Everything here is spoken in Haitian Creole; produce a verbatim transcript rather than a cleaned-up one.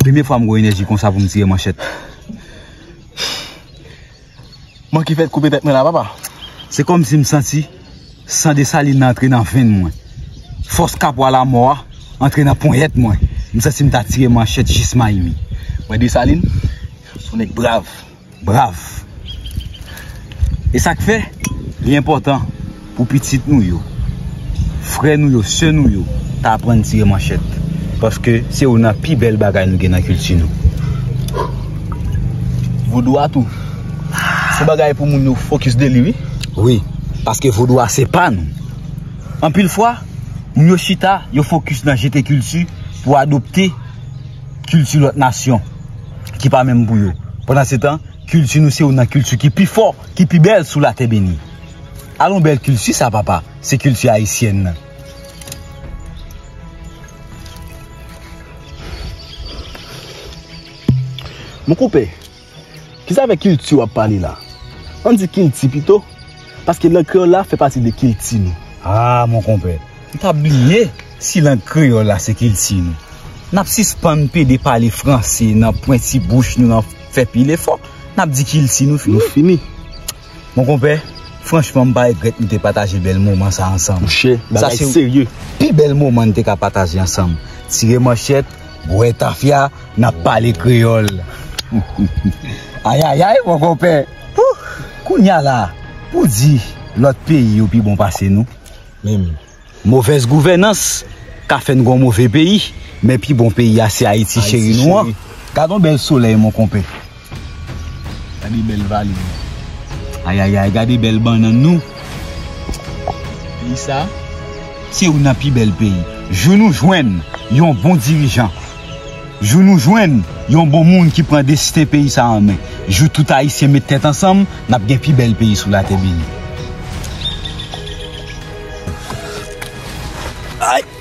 Premye fwa m gen yon enèji konsa pou m tire manchèt. Mwen ki fèt koupe tèt mwen la, papa. Se kòmsi m santi san Desalin nan antre nan venn mwen. Fòs kapwa lamò a antre nan ponyèt mwen. M santi m ta tire manchèt jis mayi mi. Mwen Desalin, se yon nèg brav. Brav. E sa k fè, li enpòtan pou pitit nou yo, frè nou yo, sè nou yo, ta aprann tire manchèt. Paske se youn nan pi bèl bagay nou gen nan kilti nou. Vodou a tou. Se yon bagay pou moun yo fokis de li, wi. Wi, paske vodou a se pa nou. Anpil fwa, moun yo chita, yo fokis nan jete kilti pou adopte kilti lòt nasyon ki pa menm pou yo. Pandan se tan, kilti nou se youn nan kilti ki pi fò, ki pi bèl sou latè beni. Alon bèl kilti sa, papa, se kilti ayisyèn nan. Mon konpè, ki sa avèk kilti w ap pale la? Ann di kilti pito, paske lang kreyòl la fè pati de kilti nou. Ah, mon konpè, m t ap bliye si lang kreyòl la se kilti nou. N ap sispann pede pale franse nan pwenti bouch nou, nan fè pil efò. N ap di kilti nou fini. Nou fini. Mon konpè, franchman, m pa regrèt nou te pataje bèl moman sa ansanm. Monchè, bagay serye. Pi bèl moman n te ka pataje ansanm. Tire manchèt, bwè tafya, n ap pale kreyòl. Ayayay, mon konpè. Wouh! Kounye a la, pou di lòt peyi yo pi bon pase nou. Menm. Movèz gouvènans ka fè n gon move peyi, men pi bon peyi a se Ayiti cheri nou an. Gad yon bèl solèy, mon konpè. Gade bèl vale nou. Ayayay, gade bèl bannann nou. Peyi sa, se youn nan pi bèl peyi. Jou nou jwenn yon bon dirijan, jou nou jwenn yon bon moun ki pran desten peyi sa an men, jou tout Ayisyen met tèt ansanm, n ap gen pi bèl peyi sou latè beni. Ay!